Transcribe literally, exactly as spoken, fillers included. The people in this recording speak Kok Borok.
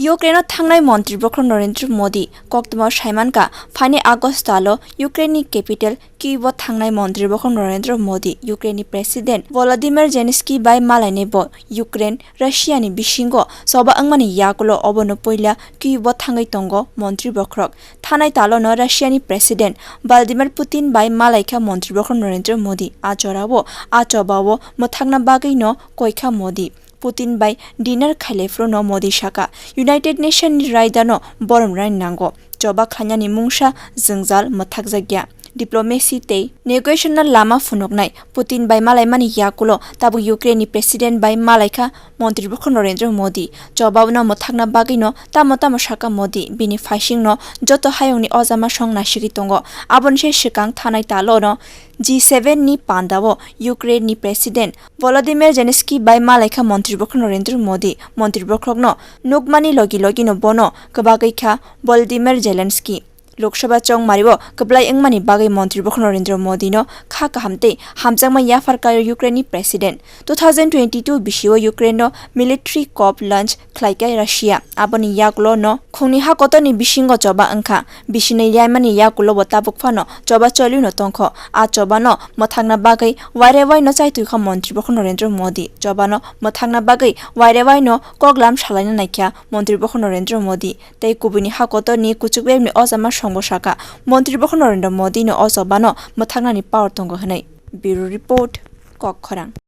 Ukraine-o thangnai Montri Bokhorok Narendra Modi koktwma saimankha, phaini August talo Ukraine-ni capital Kyiv-o thangnai Montri Bokhorok Narendra Modi, Ukraine-ni President Volodymyr Zelensky bai malainai bo. Ukraine, Russia-ni bisingo choba wngmani yagulo obono puila Kyiv-o thangwi tongo Montri Bokhorok. Thanai talono Russia-ni President Vladimir Putin bai malaikha Montri Bokhorok Narendra Modi. A jorao a chobao mwthakna bagwino koikha Modi. Putin bai dinner khailai phuru no Modi sakha, United Nation ni raida no borom rani nango. Choba khlainani mungsa jwngjal mwthakjakya. Diplomacy tei negotiation no lama phunuknai. Putin bai malaimani yakulo tabuk Ukraine ni President bai malaikha Montri Bokhorok Narendra Modi. Choba no mwthakna bagwi no tamo tamo sakha Modi. Bini phaising no joto hayung ni ojama song nasigwi tongo. Aboni se swkang thanai talo no G seven ni pandao Ukraine ni President Volodymyr Zelensky bai malaikha Montri Bokhorok Narendra Modi. Montri Bokhorok no nukmani logi logi no bono kwbagwi kha Volodymyr Zelensky. Lok Sabha chongmario kwplai wngmani bagwi Montri Bokhorok Narendra Modi no kha kaham tei hamjakma yaphar kaio Ukraine ni President. Two thousand twenty-two bisio Ukraine no military coup launch khlaikha Russia. Aboni yakulo no khungni ha kotorni bisingo choba wngkha. Bisinai yaimani yakulo bo tabuk phano choba cholwino tongkho. A choba no mwthakna bagwi waire waino chaitwikha Montri Bokhorok Narendra Modi. Choba no mwthakna bagwi waire waino koklam salaina naikha Montri Bokhorok Narendra Modi. Tei kubuni ha kotorni kuchuk bebni ojama songbo sakha, Montri Bokhorok Narendra Modi no o choba no mwthaknani power tongo hwnwi. Bureau Report, Kokkhorang.